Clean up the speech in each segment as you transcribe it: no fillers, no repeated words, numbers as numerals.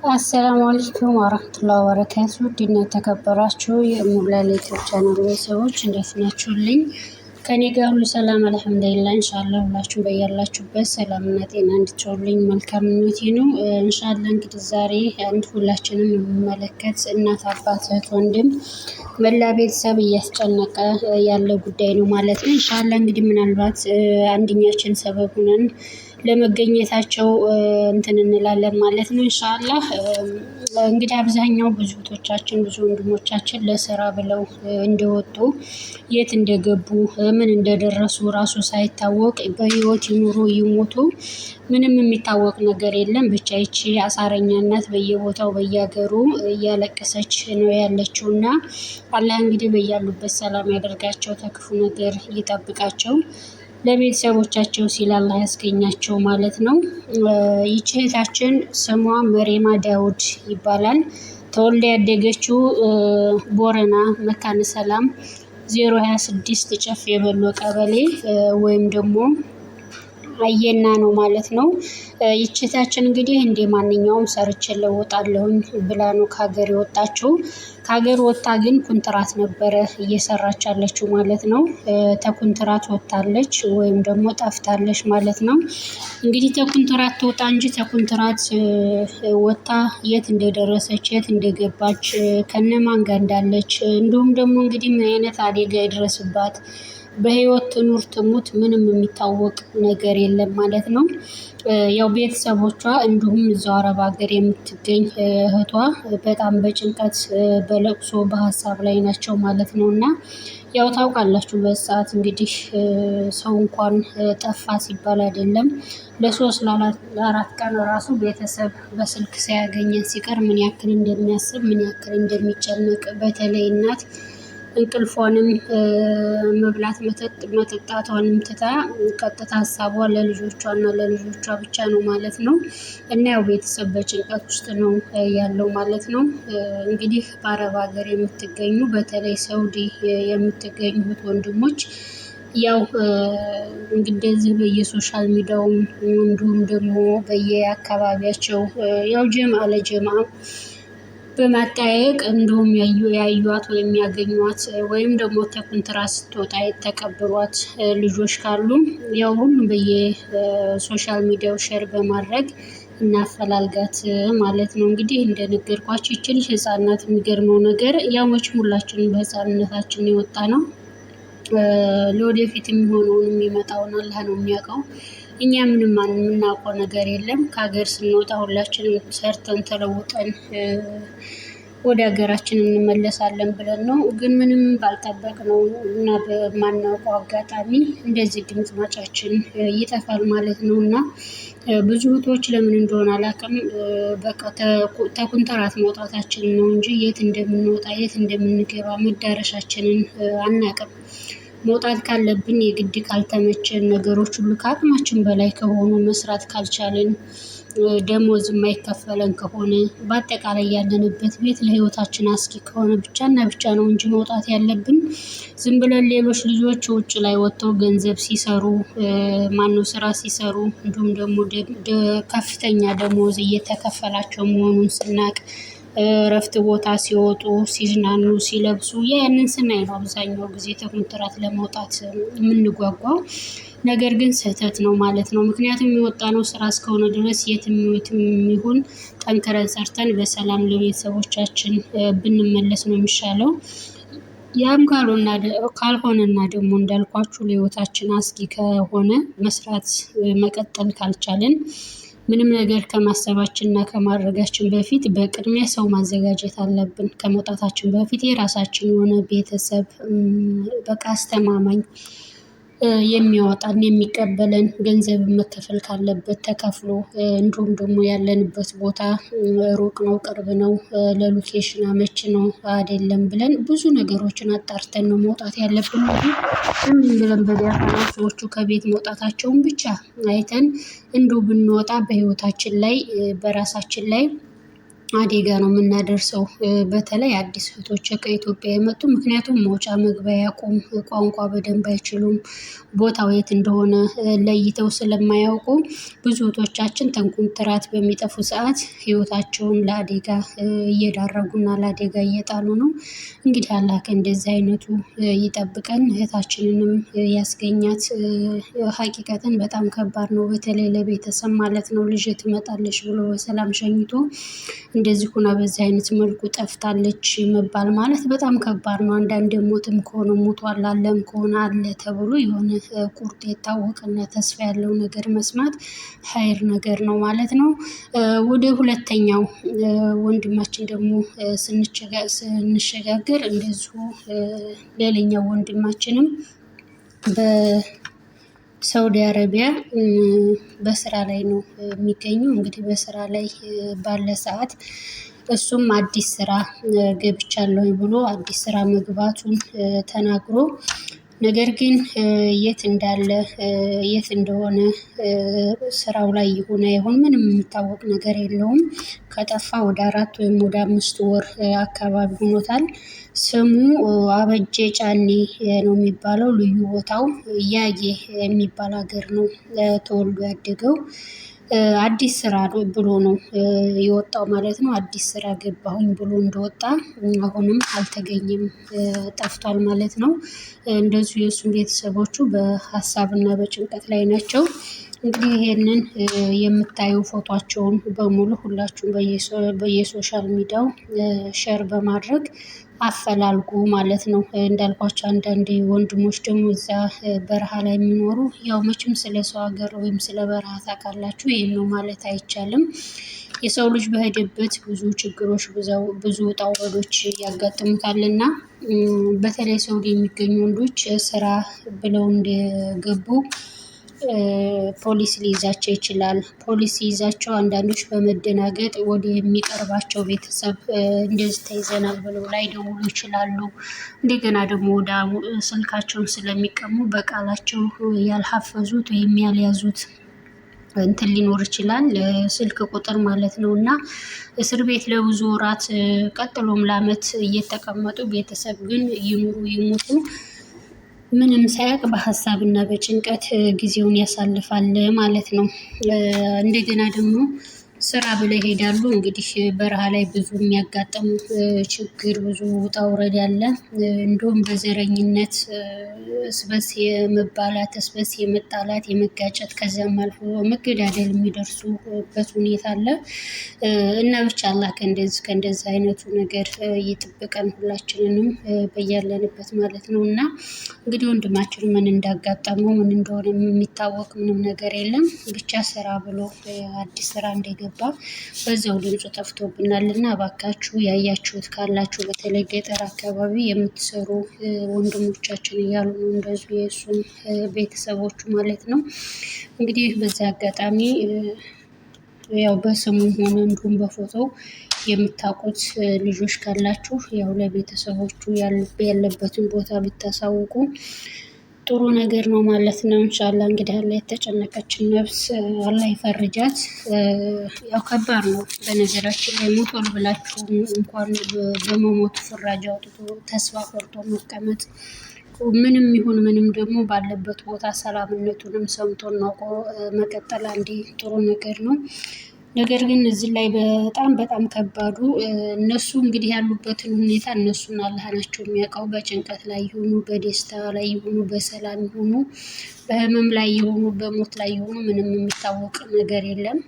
አሰላሙ አለይኩም ወረህመቱላሂ ወበረካቱ። ውድና የተከበራችሁ የሙላሌ ዩቲዩብ ቻናል ቤተሰቦች እንዴት ናችሁልኝ? ከኔ ጋር ሁሉ ሰላም አልሐምዱሊላህ። ኢንሻአላህ ሁላችሁም በያላችሁበት ሰላምና ጤና እንድትሆኑልኝ መልካም ምኞቴ ነው። ኢንሻአላህ እንግዲህ ዛሬ አንድ ሁላችንም የሚመለከት እናት፣ አባት፣ እህት፣ ወንድም መላ ቤተሰብ እያስጨነቀ ያለ ጉዳይ ነው ማለት ነው። ኢንሻአላህ እንግዲህ ምናልባት አንድኛችን ሰበብ ሆነን ለመገኘታቸው እንትን እንላለን ማለት ነው። ኢንሻአላህ እንግዲህ አብዛኛው ብዙ እህቶቻችን ብዙ ወንድሞቻችን ለስራ ብለው እንደወጡ የት እንደገቡ ምን እንደደረሱ ራሱ ሳይታወቅ በህይወት ይኑሩ ይሞቱ ምንም የሚታወቅ ነገር የለም። ብቻ ይቺ አሳረኛ እናት በየቦታው በየሀገሩ እያለቀሰች ነው ያለችው እና አላህ እንግዲህ በያሉበት ሰላም ያደርጋቸው፣ ተክፉ ነገር ይጠብቃቸው፣ ለቤተሰቦቻቸው ሲል አላህ ያስገኛቸው ማለት ነው። ይቺ እህታችን ስሟ መሬማ ዳውድ ይባላል። ተወልዳ ያደገችው ቦረና መካነ ሰላም 026 ጨፌ የበሎ ቀበሌ ወይም ደግሞ አየና ነው ማለት ነው። ይቺ እህታችን እንግዲህ እንደ ማንኛውም ሰርቼ እለወጣለሁኝ ብላ ነው ከሀገር የወጣችው። ከሀገር ወጥታ ግን ኩንትራት ነበረ እየሰራች ያለችው ማለት ነው። ተኩንትራት ወጥታለች ወይም ደግሞ ጠፍታለች ማለት ነው። እንግዲህ ተኩንትራት ትውጣ እንጂ ተኩንትራት ወጥታ የት እንደደረሰች የት እንደገባች ከነማን ጋር እንዳለች እንዲሁም ደግሞ እንግዲህ ምን አይነት አደጋ ይድረስባት በህይወት ትኑር ትሙት ምንም የሚታወቅ ነገር የለም ማለት ነው። ያው ቤተሰቦቿ እንዲሁም እዛው አረብ ሀገር የምትገኝ እህቷ በጣም በጭንቀት በለቅሶ በሀሳብ ላይ ናቸው ማለት ነው። እና ያው ታውቃላችሁ በዚህ ሰዓት እንግዲህ ሰው እንኳን ጠፋ ሲባል አይደለም ለሶስት ለአራት ቀን ራሱ ቤተሰብ በስልክ ሳያገኘን ሲቀር ምን ያክል እንደሚያስብ ምን ያክል እንደሚጨነቅ፣ በተለይ እናት እንቅልፏንም መብላት መጠጣቷንም ትታ ቀጥታ ሀሳቧ ለልጆቿና ለልጆቿ ብቻ ነው ማለት ነው። እና ያው ቤተሰብ በጭንቀት ውስጥ ነው ያለው ማለት ነው። እንግዲህ በአረብ ሀገር የምትገኙ፣ በተለይ ሳውዲ የምትገኙት ወንድሞች፣ ያው እንደዚህ በየ social media ውም እንዲሁም ደግሞ በየአካባቢያቸው ያው ጀምአ ለጀምአ በማጠያየቅ እንዲሁም ያዩዋት ወይም ያገኟት ወይም ደግሞ ተኩንትራት ስትወጣ የተቀበሏት ልጆች ካሉ ያው ሁሉም በየ social media ው share በማድረግ እናፈላልጋት ማለት ነው። እንግዲህ እንደነገርኳችሁ ይቺ ልጅ ህፃን ናት። የሚገርመው ነገር ያው መቼም ሁላችንም በህፃንነታችን የወጣ ነው። ለወደፊት የሚሆነውን የሚመጣውን አላህ ነው የሚያውቀው። እኛ ምንም የምናውቀው ነገር የለም። ከሀገር ስንወጣ ሁላችንም ሰርተን ተለውጠን ወደ ሀገራችን እንመለሳለን ብለን ነው። ግን ምንም ባልጠበቅነው እና በማናውቀው አጋጣሚ እንደዚህ ድምፅ ማጫችን ይጠፋል ማለት ነው። እና ብዙ እህቶች ለምን እንደሆነ አላውቅም፣ በቃ ተኩንትራት መውጣታችን ነው እንጂ የት እንደምንወጣ የት እንደምንገባ መዳረሻችንን አናውቅም። መውጣት ካለብን የግድ ካልተመቸን፣ ነገሮች ሁሉ ከአቅማችን በላይ ከሆኑ፣ መስራት ካልቻልን፣ ደሞዝ የማይከፈለን ከሆነ፣ በአጠቃላይ ያለንበት ቤት ለህይወታችን አስጊ ከሆነ ብቻ እና ብቻ ነው እንጂ መውጣት ያለብን። ዝም ብለን ሌሎች ልጆች ውጭ ላይ ወጥተው ገንዘብ ሲሰሩ፣ ማነው ስራ ሲሰሩ፣ እንዲሁም ደግሞ ከፍተኛ ደሞዝ እየተከፈላቸው መሆኑን ስናቅ፣ እረፍት ቦታ ሲወጡ፣ ሲዝናኑ፣ ሲለብሱ ያንን ስናይ ነው አብዛኛው ጊዜ ተኩንትራት ለመውጣት የምንጓጓው። ነገር ግን ስህተት ነው ማለት ነው። ምክንያቱም የወጣነው ስራ እስከሆነ ድረስ የትም የትም ይሁን ጠንክረን ሰርተን በሰላም ለቤተሰቦቻችን ብንመለስ ነው የሚሻለው። ያም ካልሆነና ደግሞ እንዳልኳችሁ ለህይወታችን አስጊ ከሆነ፣ መስራት መቀጠል ካልቻልን፣ ምንም ነገር ከማሰባችን እና ከማድረጋችን በፊት በቅድሚያ ሰው ማዘጋጀት አለብን። ከመውጣታችን በፊት የራሳችን የሆነ ቤተሰብ፣ በቃ አስተማማኝ የሚያወጣን የሚቀበለን፣ ገንዘብ መከፈል ካለበት ተከፍሎ፣ እንዲሁም ደግሞ ያለንበት ቦታ ሩቅ ነው ቅርብ ነው፣ ለ location አመቺ ነው አይደለም ብለን ብዙ ነገሮችን አጣርተን ነው መውጣት ያለብን እንጂ ዝም ብለን በደፈናው ሰዎቹ ከቤት መውጣታቸውን ብቻ አይተን እንዲሁ ብንወጣ በህይወታችን ላይ በራሳችን ላይ አደጋ ነው የምናደርሰው። በተለይ አዲስ እህቶች ከኢትዮጵያ የመጡ ምክንያቱም መውጫ መግቢያ አያውቁም፣ ቋንቋ በደንብ አይችሉም፣ ቦታው የት እንደሆነ ለይተው ስለማያውቁ ብዙ እህቶቻችን ተንኩንትራት በሚጠፉ ሰዓት ህይወታቸውን ለአደጋ እየዳረጉና ለአደጋ እየጣሉ ነው። እንግዲህ አላህ ከእንደዚህ አይነቱ ይጠብቀን፣ እህታችንንም ያስገኛት። ሀቂቀትን በጣም ከባድ ነው፣ በተለይ ለቤተሰብ ማለት ነው። ልጄ ትመጣለች ብሎ በሰላም ሸኝቶ እንደዚህ ሆና በዚህ አይነት መልኩ ጠፍታለች መባል ማለት በጣም ከባድ ነው። አንዳንዴ ሞትም ከሆነ ሞቷል፣ አለም ከሆነ አለ ተብሎ የሆነ ቁርጥ የታወቀና ተስፋ ያለው ነገር መስማት ሀይር ነገር ነው ማለት ነው። ወደ ሁለተኛው ወንድማችን ደግሞ ስንሸጋገር እንደዚሁ ሌላኛው ወንድማችንም በሳውዲ አረቢያ በስራ ላይ ነው የሚገኘው። እንግዲህ በስራ ላይ ባለ ሰዓት እሱም አዲስ ስራ ገብቻለሁኝ ብሎ አዲስ ስራ መግባቱን ተናግሮ፣ ነገር ግን የት እንዳለ የት እንደሆነ ስራው ላይ ይሁን አይሁን ምንም የሚታወቅ ነገር የለውም። ከጠፋ ወደ 4 ወይም ወደ 5 ወር አካባቢ ሆኖታል። ስሙ አበጄ ጫኔ ነው የሚባለው። ልዩ ቦታው ያዬ የሚባል ሀገር ነው ተወልዶ ያደገው። አዲስ ስራ ብሎ ነው የወጣው ማለት ነው። አዲስ ስራ ገባሁኝ ብሎ እንደወጣ አሁንም አልተገኘም፣ ጠፍቷል ማለት ነው። እንደዚሁ የእሱን ቤተሰቦቹ በሀሳብና በጭንቀት ላይ ናቸው። እንግዲህ ይሄንን የምታዩ ፎቶአቸውን በሙሉ ሁላችሁም በየ social media ው share በማድረግ አፈላልጉ ማለት ነው። እንዳልኳቸው አንዳንዴ ወንድሞች ደግሞ እዛ በረሃ ላይ የሚኖሩ፣ ያው መቼም ስለ ሰው ሀገር ወይም ስለ በረሃ ታውቃላችሁ፣ ይሄን ነው ማለት አይቻልም። የሰው ልጅ በሄደበት ብዙ ችግሮች፣ ብዙ ውጣ ውረዶች ያጋጥሙታልና፣ በተለይ ሳውዲ የሚገኙ ወንዶች ስራ ብለው እንደገቡ ፖሊስ ሊይዛቸው ይችላል። ፖሊስ ሲይዛቸው አንዳንዶች በመደናገጥ ወደ የሚቀርባቸው ቤተሰብ እንደዚህ ተይዘናል ብለው ላይደውሉ ይችላሉ። እንደገና ደግሞ ወደ ስልካቸውን ስለሚቀሙ በቃላቸው ያልሐፈዙት ወይም ያልያዙት እንትን ሊኖር ይችላል፣ ስልክ ቁጥር ማለት ነው። እና እስር ቤት ለብዙ ወራት ቀጥሎም ለአመት እየተቀመጡ ቤተሰብ ግን ይኑሩ ይሙቱ ምንም ሳያውቅ በሀሳብና በጭንቀት ጊዜውን ያሳልፋል ማለት ነው። እንደገና ደግሞ ስራ ብለው ይሄዳሉ። እንግዲህ በረሃ ላይ ብዙ የሚያጋጥሙ ችግር፣ ብዙ ውጣ ውረድ አለ። እንደውም በዘረኝነት እስበስ የመባላት፣ እስበስ የመጣላት፣ የመጋጨት፣ ከዚያም አልፎ መገዳደል የሚደርሱበት ሁኔታ አለ። እና ብቻ አላህ ከእንደዚህ ከእንደዚህ አይነቱ ነገር ይጠብቀን ሁላችንንም በያለንበት ማለት ነው። እና እንግዲህ ወንድማችን ምን እንዳጋጠመው ምን እንደሆነ የሚታወቅ ምንም ነገር የለም። ብቻ ስራ ብሎ አዲስ ስራ እንደገባ በዛው ድምፁ ጠፍቶብናል። እና እባካችሁ ያያችሁት ካላችሁ በተለይ ገጠር አካባቢ የምትሰሩ ወንድሞቻችን እያሉ ነው እንደዚሁ የእሱም ቤተሰቦቹ ማለት ነው። እንግዲህ በዚህ አጋጣሚ ያው በስሙ ሆነ እንዲሁም በፎቶው የምታውቁት ልጆች ካላችሁ ያው ለቤተሰቦቹ ያለበትን ቦታ ብታሳውቁ ጥሩ ነገር ነው ማለት ነው። ኢንሻአላህ እንግዲህ አላህ የተጨነቀችን ነፍስ አላህ ይፈርጃት። ያው ከባድ ነው፣ በነገራችን ላይ ሞቷል ብላችሁ እንኳን በመሞቱ ፍራጅ አውጥቶ ተስፋ ቆርጦ መቀመጥ፣ ምንም ይሁን ምንም ደግሞ ባለበት ቦታ ሰላምነቱንም ሰምቶ አውቆ መቀጠል አንዴ ጥሩ ነገር ነው። ነገር ግን እዚህ ላይ በጣም በጣም ከባዱ እነሱ እንግዲህ ያሉበትን ሁኔታ እነሱን አላህ ናቸው የሚያውቀው። በጭንቀት ላይ ይሁኑ፣ በደስታ ላይ ይሁኑ፣ በሰላም ይሁኑ፣ በህመም ላይ ይሁኑ፣ በሞት ላይ ይሁኑ ምንም የሚታወቅ ነገር የለም።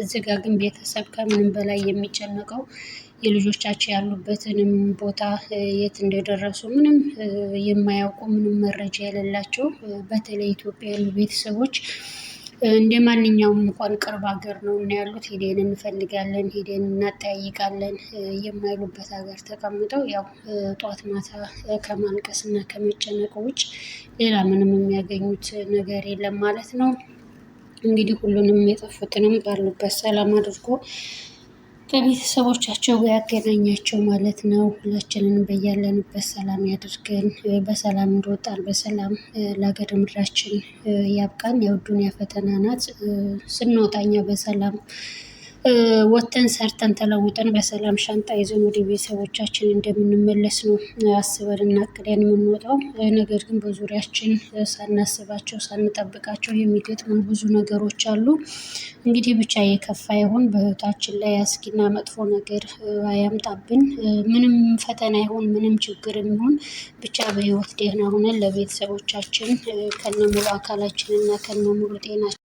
እዚህ ጋር ግን ቤተሰብ ከምንም በላይ የሚጨነቀው የልጆቻቸው ያሉበትንም ቦታ የት እንደደረሱ ምንም የማያውቁ፣ ምንም መረጃ የሌላቸው፣ በተለይ ኢትዮጵያ ያሉ ቤተሰቦች እንደ ማንኛውም እንኳን ቅርብ ሀገር ነው እና ያሉት ሄደን እንፈልጋለን፣ ሄደን እናጠያይቃለን የማይሉበት ሀገር ተቀምጠው ያው ጠዋት ማታ ከማልቀስ እና ከመጨነቅ ውጭ ሌላ ምንም የሚያገኙት ነገር የለም ማለት ነው። እንግዲህ ሁሉንም የጠፉትንም ባሉበት ሰላም አድርጎ ከቤተሰቦቻቸው ጋር ያገናኛቸው ማለት ነው። ሁላችንንም በያለንበት ሰላም ያድርገን። በሰላም እንደወጣን በሰላም ለሀገር ምድራችን ያብቃን። ያው ዱንያ ፈተና ናት። ስንወጣ እኛ በሰላም ወጥተን ሰርተን ተለውጠን በሰላም ሻንጣ ይዘን ወደ ቤተሰቦቻችን እንደምንመለስ ነው አስበን እና አቅደን የምንወጣው። ነገር ግን በዙሪያችን ሳናስባቸው ሳንጠብቃቸው የሚገጥሙን ብዙ ነገሮች አሉ። እንግዲህ ብቻ የከፋ ይሁን በህይወታችን ላይ አስጊና መጥፎ ነገር አያምጣብን። ምንም ፈተና ይሁን ምንም ችግር ይሁን ብቻ በህይወት ደህና ሆነን ለቤተሰቦቻችን ከነሙሉ አካላችን እና ከነሙሉ ጤናችን